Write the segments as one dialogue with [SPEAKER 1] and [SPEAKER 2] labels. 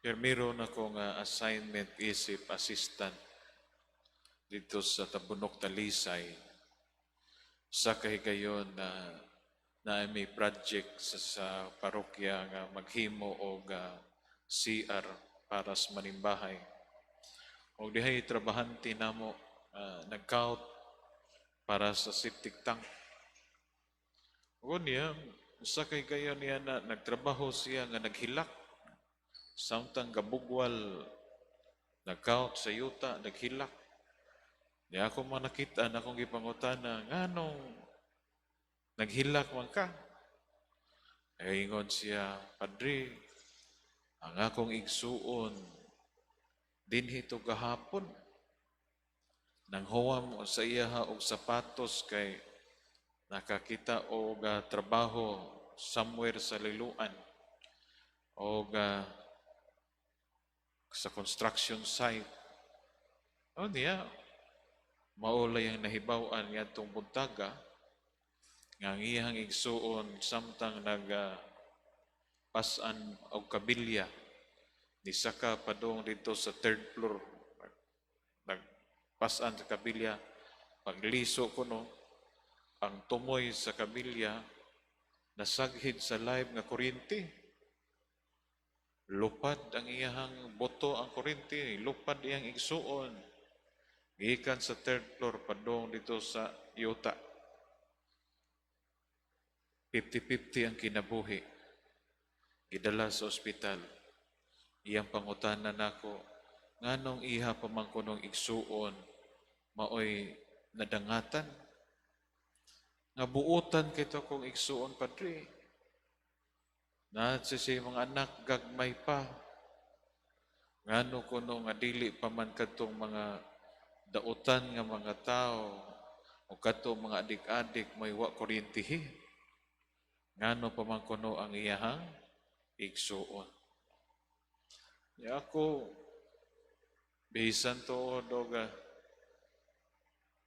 [SPEAKER 1] Pero meron ako nga assignment isip assistant dito sa Tabunok, Talisay. Sa kahigayon na na may project sa parokya nga maghimo og CR para sa manimbahay. Og dihay trabahante namo nagkaut para sa septic tank. O niya, sa kahigayon niya na nagtrabaho siya nga naghilak. Samtang gabugwal, nagkaut sa yuta, naghilak. Di ako man nakita na akong gipangutana, "Nganong naghilak man ka?" Ay ingon siya, "Padre, ang akong igsuon dinhi to gahapon. Nanghuwam sa iyaha og sapatos kay nakakita og trabaho somewhere sa Liloan og sa construction site." O niya, maulay ang nahibaw-an ngadtong buntaga nga ang iyang igsuon samtang nag pas-an og kabilya, nisaka padung dito sa third floor, nagpasan sa kabilya, pagliso kuno ang tumoy sa kabilya, nasaghid sa live nga kuryente. Lupad ang iyahang boto ang kuryente, lupad iyang igsuon. Gikan sa third floor padung dito sa yuta. 50-50 ang kinabuhi. Gidala sa ospital. Iyang pangutana nako, nganong iha pa man kunong igsuon maoy nadangatan? "Nga buotan kito kong igsuon, Padre. Na sa siya mga anak gagmay pa. Ngano kuno nga dili pa man kadtong mga dautan nga mga tao o kadtong mga adik-adik may wa kuryentihi? Ngano pa man kuno ang iyahang igsuon?" Ya ako, bisan tuod og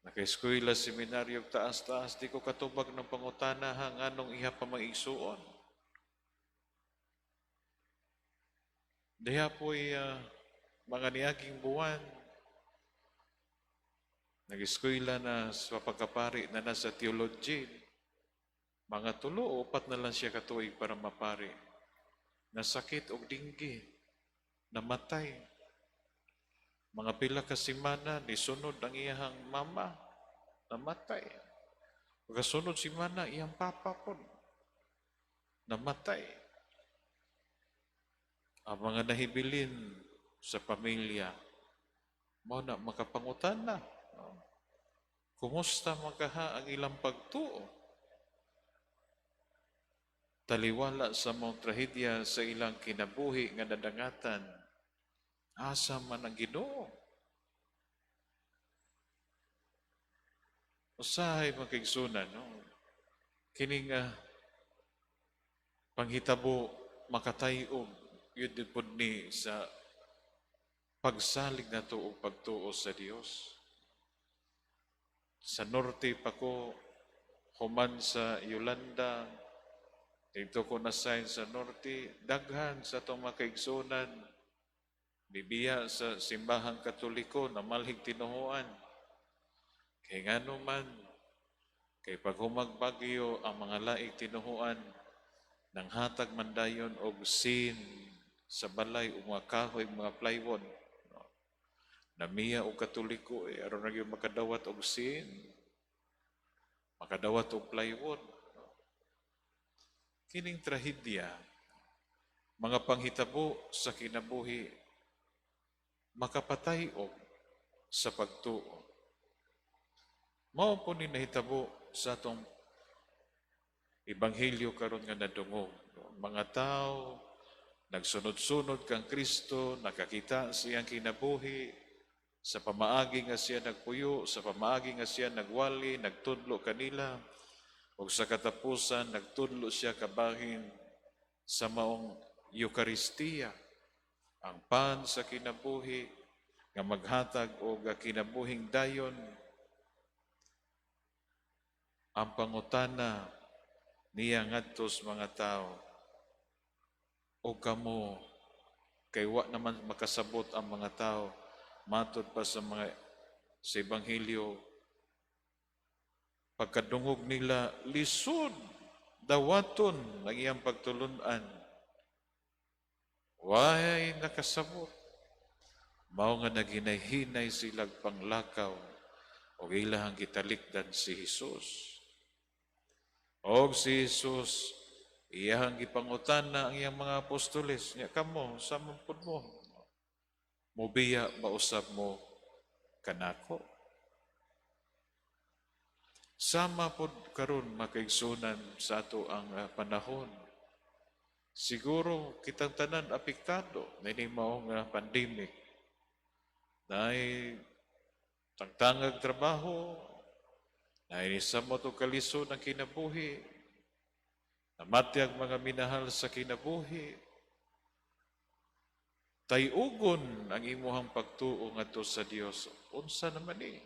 [SPEAKER 1] naka-eskwela, seminaryo, taas-taas, di ko katubag ng pangutana ha, nganong iha pa mang igsuon. Diha po'y mga niaging buwan, nag-eskwela na sa pagkapari na nasa theology. Mga 3 o 4 na lang siya katuig para mapari. Nasakit og dinggi, namatay. Mga pila ka semana, nisunod ang iyahang mama, namatay. Pagkasunod semana, iyang papa po, namatay. Ang mga nahibilin sa pamilya, mao na makapangutana, no? Kumusta man kaha ang ilang pagtuo? Taliwala sa mga trahedya sa ilang kinabuhi nga nadangatan, asa man ang Ginoo? Usahay mga kaigsunan, no? Kini nga panghitabo makatayog yun din po ni sa pagsalig nato og pagtuo sa Dios. Sa norte pa ko, human sa Yolanda, dito ko na-sign sa norte, daghan sa atong mga kaigsunan, bibiya sa simbahang Katoliko na malhig tinuhuan. Kay ngano man, kay pag humagbagyo ang mga laig tinuhuan, nang hatag man dayon og sin sa balay o mga kahoy, mga plywood. No? Namiya og Katoliko eh, aron na gyud makadawat og sin, makadawat og plywood. No? Kining trahedya, mga panghitabo sa kinabuhi, makapatay-og sa pagtuo. Mao po ni nahitabo sa atong ebanghelyo karon nga nadungog. Mga tao nagsunod-sunod kang Kristo, nakakita siyang kinabuhi, sa pamaagi nga siya nagpuyo, sa pamaagi nga siya nagwali, nagtudlo kanila, ug sa katapusan nagtudlo siya kabahin sa maong Eukaristiya, ang pan sa kinabuhi nga maghatag og kinabuhing dayon. Ang pangutana niya ngadto sa mga tao, "O kamo, Kay wa naman makasabot ang mga tao. Matod pa sa mga sa Ebanghelyo, pagkadungog nila, lisod dawaton ang iyang pagtulunan. Way nakasabot. Mao nga naghinay-hinay silag panglakaw og ilahang gitalikdan si Jesus. Og si Jesus iyahang gipangutana ang iyang mga apostoles, nya kamo, sa man pud mo? Mubiya ba usab mo kanako? Sama pod karon, makaigsunan, sa ato ang panahon. Siguro kitang tanan apektado niini mao nga pandemic. Naay tangtangag trabaho, naay samot og kalisod ang kinabuhi, namatyag mga minahal sa kinabuhi. Tayugon ang imuhang pagtuo ngadto sa Dios. Unsa naman ni?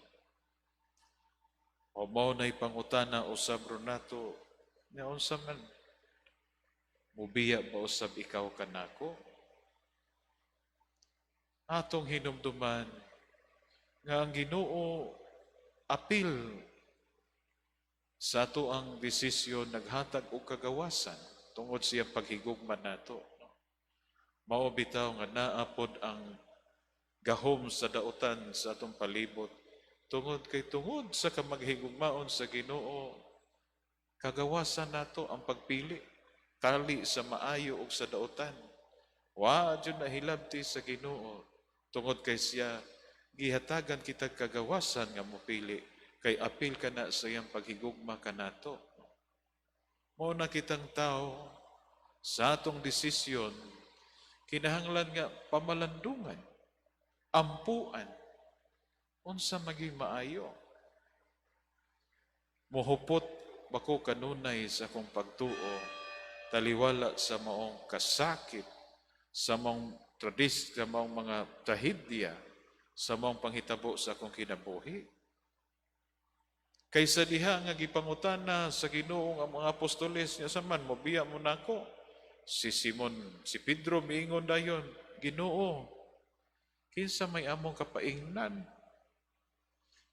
[SPEAKER 1] O mao na'y pangutana usab ron nato, nga unsa man, mubiya ba usab ikaw kanako? Atong hinumduman nga ang Ginoo apil sa ato ang desisyon, naghatag og kagawasan tungod siya paghigugma nato. Mao bitaw nga naa pod ang gahom sa dautan sa atong palibot tungod kay tungod sa kamaghigugmaon sa Ginoo, kagawasan nato ang pagpili tali sa maayo ug sa dautan. Wa jud na hilabti sa Ginoo tungod kay siya gihatagan kitag kagawasan nga mopili kay apil kana sa iyang paghigugma kanato. Mao na kitang tao, sa atong desisyon kinahanglan nga pamalandungan, ampuan, unsa maging maayo. Mohupot ba ko kanunay sa akong pagtuo taliwala sa maong kasakit, sa maong sa maong mga trahedya, sa maong panghitabo sa akong kinabuhi? Kaysa diha nga gipangutana sa Ginoo ang mga apostoles niya, "Saman mobiya mo nako?" Si Simon, si Pedro miingon dayon, "Ginoo, kinsa may among kapaingnan?"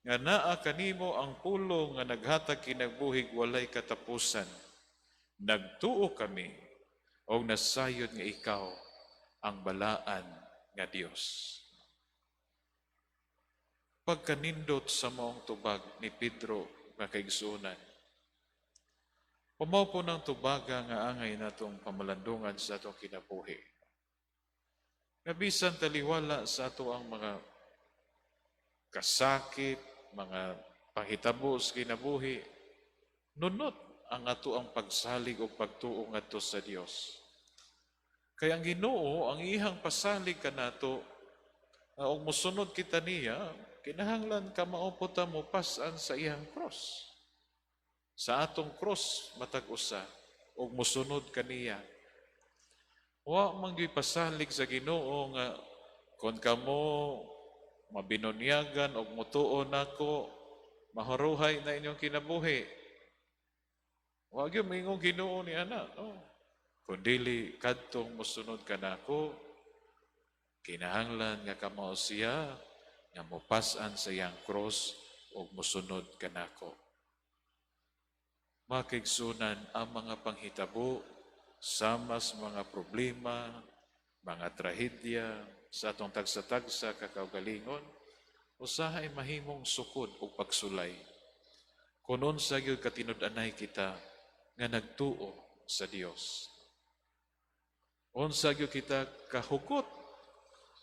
[SPEAKER 1] Nga naa kanimo ang pulong nga naghatag kinabuhig walay katapusan. Nagtuo kami og nasayod nga ikaw ang balaan nga Dios. Pagkanindot sa maong tubag ni Pedro nga kaigsuonan. Mao po ng tubaga nga angay natong pamalandungan sa atong kinabuhi. Nga bisan taliwala sa ato ang mga kasakit, mga panghitabo sa kinabuhi, nunot ang ato ang pagsalig o pagtuo ngadto sa Dios. Kay ang Ginoo, ang ihang pasalig kanato, nga og mosunod kita niya, kinahanglan kamao po ta mo pas-an sa iyang cross. Sa atong cross matag usa og mosunod kaniya. Wa man gyud pasalig sa Ginoo nga kon kamo mabinunyagan og mutuo nako, maharuhay na inyong kinabuhi. Wa gyud moingon Ginoo ni ana, no? Kun dili kadtong mosunod kanako, kinahanglan nga kamao siya nga mopas-an sa iyang cross ug mosunod kanako. Makaigsunan, ang mga panghitabo sama sa mga problema, mga trahedya sa atong tagsa-tagsa kakaugalingon, usahay mahimong sukod o pagsulay. Kung unsa gyud katinud-anay kita nga nagtuo sa Dios. Unsa gyud kita kahugot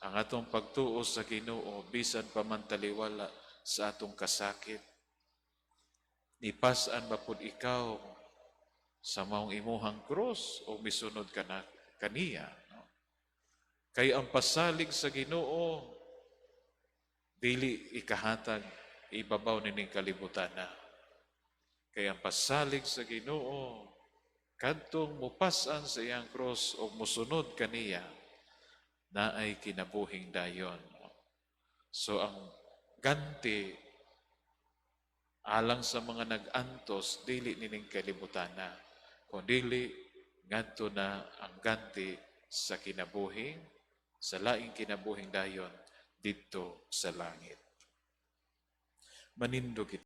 [SPEAKER 1] ang atong pagtuo sa Ginoo bisan pa man taliwala sa atong kasakit. Nipas-an ba pud ikaw sa maong imuhang krus o misunod ka na kaniya? No? Kay ang pasalig sa Ginoo dili ikahatag ibabaw nining kalibutan na. Kay ang pasalig sa Ginoo kadtong mupas-an sa iyang krus o musunod kaniya, naay kinabuhing dayon. So ang ganti alang sa mga nag-antos dili nining kalibutan na, kundili ngadto na ang ganti sa kinabuhing Sa laing kinabuhing dayon didto sa langit. Manindog kita.